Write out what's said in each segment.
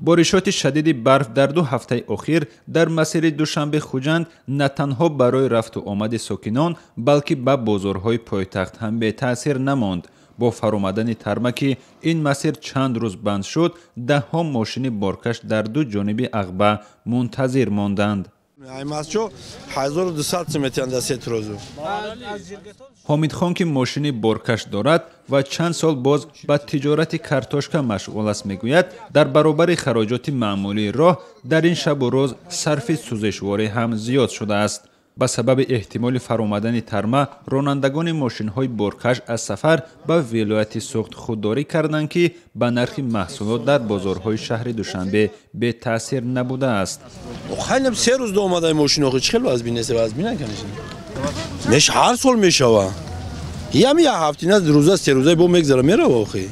Боришоти шадиди барф дар 2 ҳафтаи охир дар масири Душанбе-Хуҷанд на танҳо барои рафту омади сокинон, балки ба бозорҳои пойтахт ҳам бетаъсир намонд. Бо фаромадани тарма, ки ин масир чанд рӯз банд шуд, даҳҳо мошини боркаш дар 2 ҷониби ағба мунтазир монданд. Ҳомидхон, ки мошини боркаш дорад ва чанд сол боз ба тиҷорати картошка машғул аст, мегӯяд, дар баробари хароҷоти маъмулии роҳ дар ин шабу рӯз сарфи сӯзишворӣ ҳам зиёд шудааст. Ба сабаби эҳтимоли фаромадани тарма, ронандагони мошинҳои боркаш аз сафар ба вилояти Суғд худдорӣ карданд, ки ба нархи маҳсулот дар бозорҳои шаҳри Душанбе бетаъсир набудааст. Хеле 3 рӯз омадаи мошин, охи чӣ хел вазбин нест, вазбин конечно. Меш ҳар сол мешава. Ям як ҳафтина рӯза 3 рӯза бо мегзара мерава охи.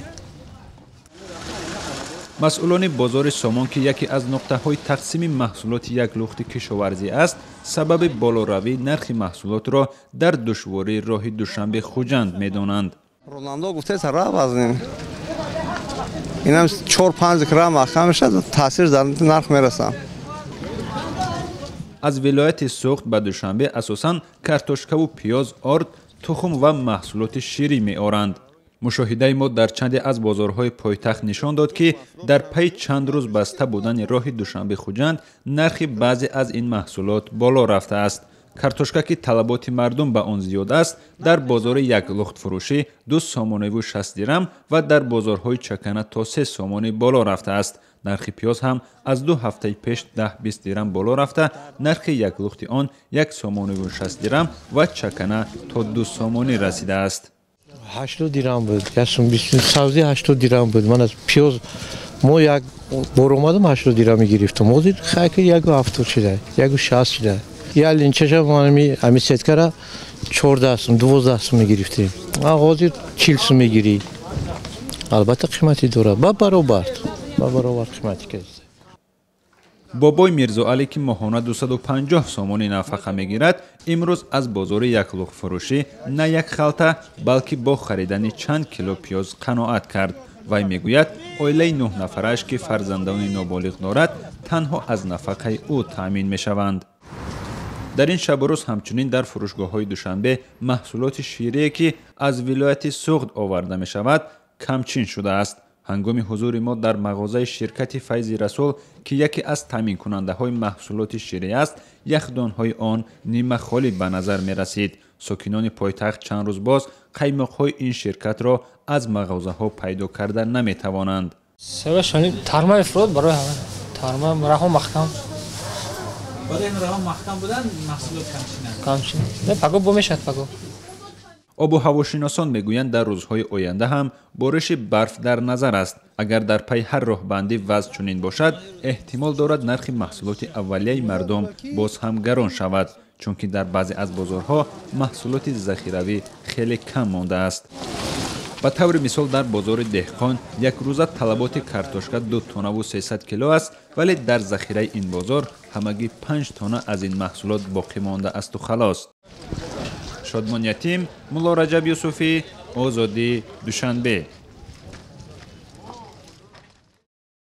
Масъулони бозори Сомон, ки яке аз нуқтаҳои тақсими маҳсулоти як лухти кишоварзӣ аст, сабаби болоравии нархи маҳсулотро дар душвории роҳи Душанбе-Хуҷанд медонанд. Ронандо гуфтест ра вазнин. Инам 4-5 грамм маҳкам мешавад, таъсир дар нарх мерасад. Аз вилояти Суғд ба Душанбе асосан картошкаву пиёз, орд, тухм ва маҳсулоти ширӣ меоранд. Мушоҳидаи мо дар чанде аз бозорҳои пойтахт нишон дод, ки дар пайи чанд рӯз баста будани роҳи Душанбе-Хуҷанд нархи баъзе аз ин маҳсулот боло рафтааст. Картошка, ки талаботи мардум ба он зиёд аст, дар бозори як лухтфурӯшӣ 2 сомониву 60 дирам ва дар бозорҳои чакана то 3 сомонӣ боло рафтааст. Нархи пиёз ҳам аз 2 ҳафтаи пеш 10-20 дирам боло рафта, нархи як лухти он 1 сомониву 60 дирам ва чакана то 2 сомонӣ расидааст. 80 дирам буд, 120 савзи 80 дирам буд. Ман аз пиёз мо як бор омадам 80 дирам гирифтам. Ҳозир хайки 170 шуда, 160 шуда. Я линчаша ман ами сеткара 14 сум, 12 сум мегирифтем. А ҳозир 40 сум мегирӣ. Албатта қимати дорад, ба баробар, ба баробар қимати каст. Бобой Мирзоалӣ, ки моҳона 250 сомонӣ нафақа мегирад, имрӯз аз бозори яклухтфурӯшӣ на як халта, балки бо харидани чанд кило пиёз қаноат кард. Вай мегӯяд, оилаи 9 нафараш, ки фарзандони ноболиғ дорад, танҳо аз нафақаи ӯ таъмин мешаванд. Дар ин шабу рӯз ҳамчунин дар фурӯшгоҳҳои Душанбе маҳсулоти ширие, ки аз вилояти Суғд оварда мешавад, камчин шудааст. Ҳангоми ҳузури мо дар мағозаи ширкати Файзи Расул, ки яке аз таъминкунандаҳои маҳсулоти ширӣ аст, яхдонҳои он нимахолӣ ба назар мерасид. Сокинони пойтахт чанд рӯз боз қаймоқҳои ин ширкатро аз мағозаҳо пайдо карда наметавонанд. Тарма ифрод барои тарма раҳо маҳкам. Барои раҳо маҳкам будан маҳсулот камчин. Камчин. Паго бо мешавад паго. Обу ҳавошиносон мегӯянд, дар рӯзҳои оянда ҳам бориши барф дар назар аст. Агар дар пайи ҳар роҳбандӣ вазъ чунин бошад, эҳтимол дорад нархи маҳсулоти аввалияи мардум боз ҳам гарон шавад, чунки дар баъзе аз бозорҳо маҳсулоти захиравӣ хеле кам мондааст. Ба таври мисол, дар бозори Деҳқон якрӯза талаботи картошка 2 тоннаву 300 кило аст, вале дар захираи ин бозор ҳамагӣ 5 тонна аз ин маҳсулот боқӣ монда асту халос. Шодмон Ятим, Мулло Раҷаб Юсуфӣ, Озодӣ, Душанбе.